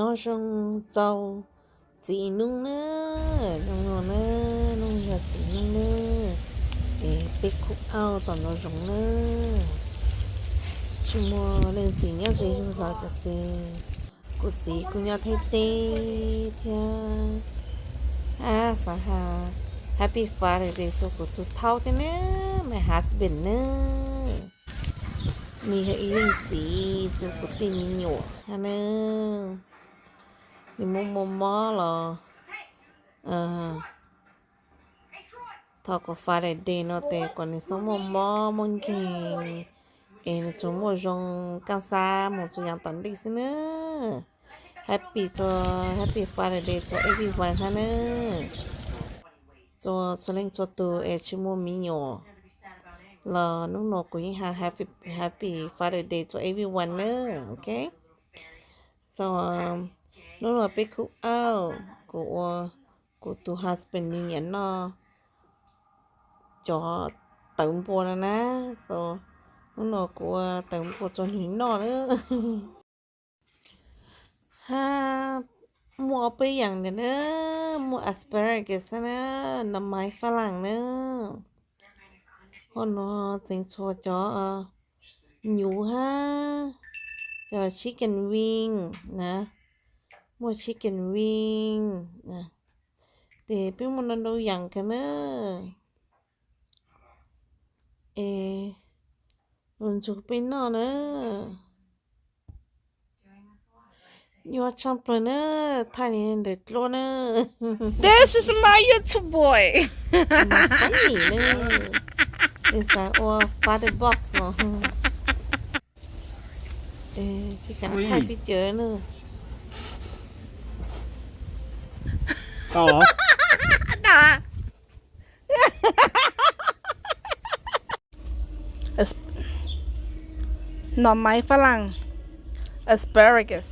Zoo txaus txiv nub na, zoo no na, nub yog txiv nub na, es peb khub auj tom no zoo na. Tsis muaj leej txiv nyob ze zug los tam sis kuv txiv kuj nyob Thaib teb thiab. Xav has Happy Father's Day rua kuv tug thaub thiab na, my husband na. Nws yog ib leej txiv rua kuv tej me nyuam hab na. Nws muaj muaj mob los thov kuv Father's Day no tes kom nws xob muaj mob muaj nkeeg, es nws tsuas muaj zoo kaaj xab moog txug yaav tom ntej xwb na. Happy, happy Father's Day rua everyone hab na. Rua txhua leej txhua tug es tsis muaj me nyuam los nub nua kuv yeej has happy Father's Day rua everyone na, ok? So, nub nua peb khub auj, kuv ua kuv tug husband nws nyiam noj cov tawv npua no na. So, nub nua kuv ua tawv npua rua nws noj na. Hab muaj ob peb yaam ntawd na, muaj asparagus na, nov mais faj laam na. Hov no tseev txhua cov nyuv hab cov chicken wing na, muaj chicken wing na, tes peb muaj ntau ntau yaam kawg na. Es lug ntsug peb noj na. Yuav tshaaj plawg na, thaij li ntawm dluab na. This is my YouTube boy. Nws xav ua father box no. Tsis kaam thaij peb cawv na. Nov mais faj laam, asparagus.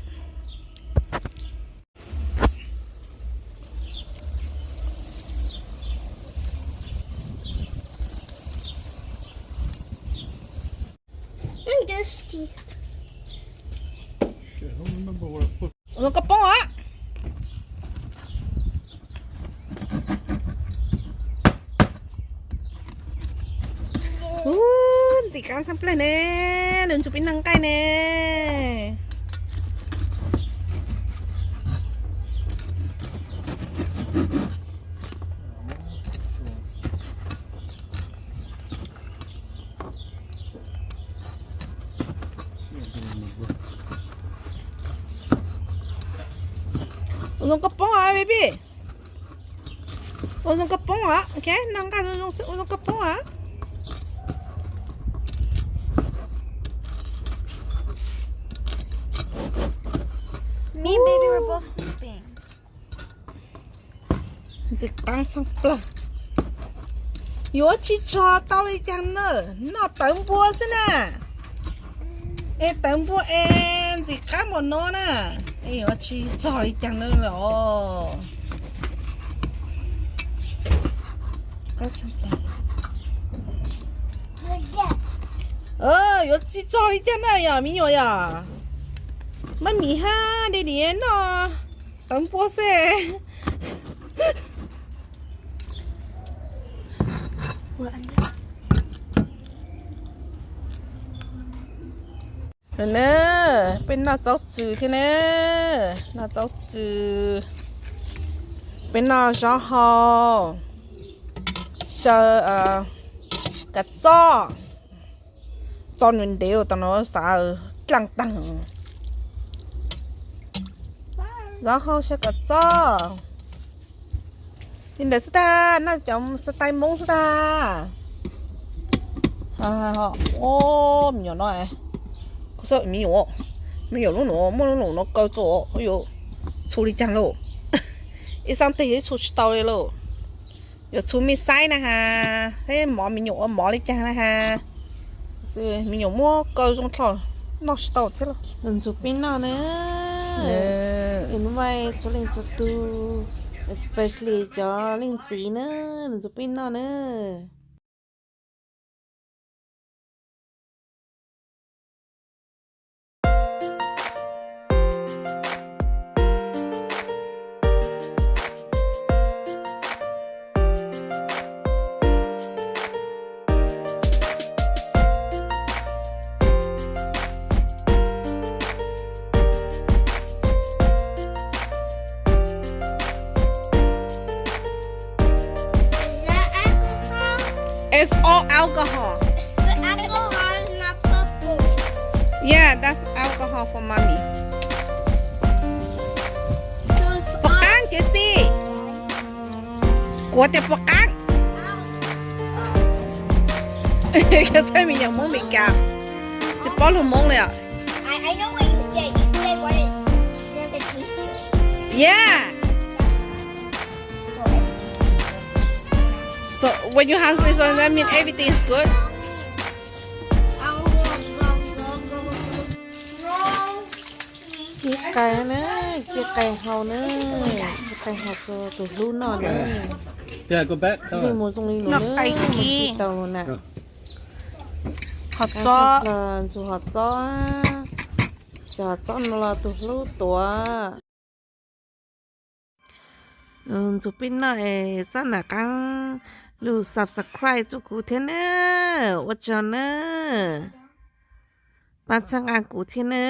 Ua zoo koj poob os. Ub, ntxim qab tshaj plawg ne, lug ntsug peb noj nqaij ne. Ua zoo koj poob os baby. Ua zoo koj poob os, ok, noj nqaij zoo zoo xwb, ua zoo koj poob os. Me and baby were both sleeping. Ntxim qab tshaj plawg. Yuav tsis txog tau li caag na, noj tawv npua xwb na. Es tawv npua es ntxim qab npaum no na, es yuav tsis txog li caag na los. Yuav tsis txog li caag na yog me nyuam yog. Maj mim hab daddy noj tawv npua xwb. Na, peb noj txaub txwm thiab na, noj txaub txwm, peb noj zaub hau, xyaw kav txob, txob nws ntev tau no xav dlaaj taag. Zaub hau xyaw kav txob. Li ntawd xwb tag, noj cov style Moob xwb tag. Ub, me nyuam no, me nyuam, me nyuam lub num muaj lub num no kaw txug, yuav txhu li caag lauj. Ib xaab teg yuav txhu tsis tau li lauj. Yuav txhu me xaiv na has, thiab mov me nyuam ua mov li caag na has. Me nyuam muab kaw zoo dlhau, noj tsis tau thiab lauj. Lug ntsug peb noj na. Nub nua txhua leej txhua tug, especially cov leej txiv na, lug ntsug peb noj na. It's all alcohol. But alcohol is not purple. Yeah, that's alcohol for mommy. So it's puas qab, Jesse? Kuv tias puas qab? Koj txhob me nyuam Hmoob Meskas, tsis paub lus Hmoob li os. I, I know what you say. You say what it, does it taste good? Yeah. So when you hungry, so that means everything is good. Cia qais na, cia qais haus na, cia qais haus rau tus hlub noj na. Ntsej muag zoo li lus na, mus tsis tau lus na. Hov txob, ntxuag hov txob, cov hov txob no los tus hlub tuav. Ntxuag peb noj es xab nam qab lug subscribe txug kuv thiab na, ua tsaug na, pab txhawb nqa kuv thiab na.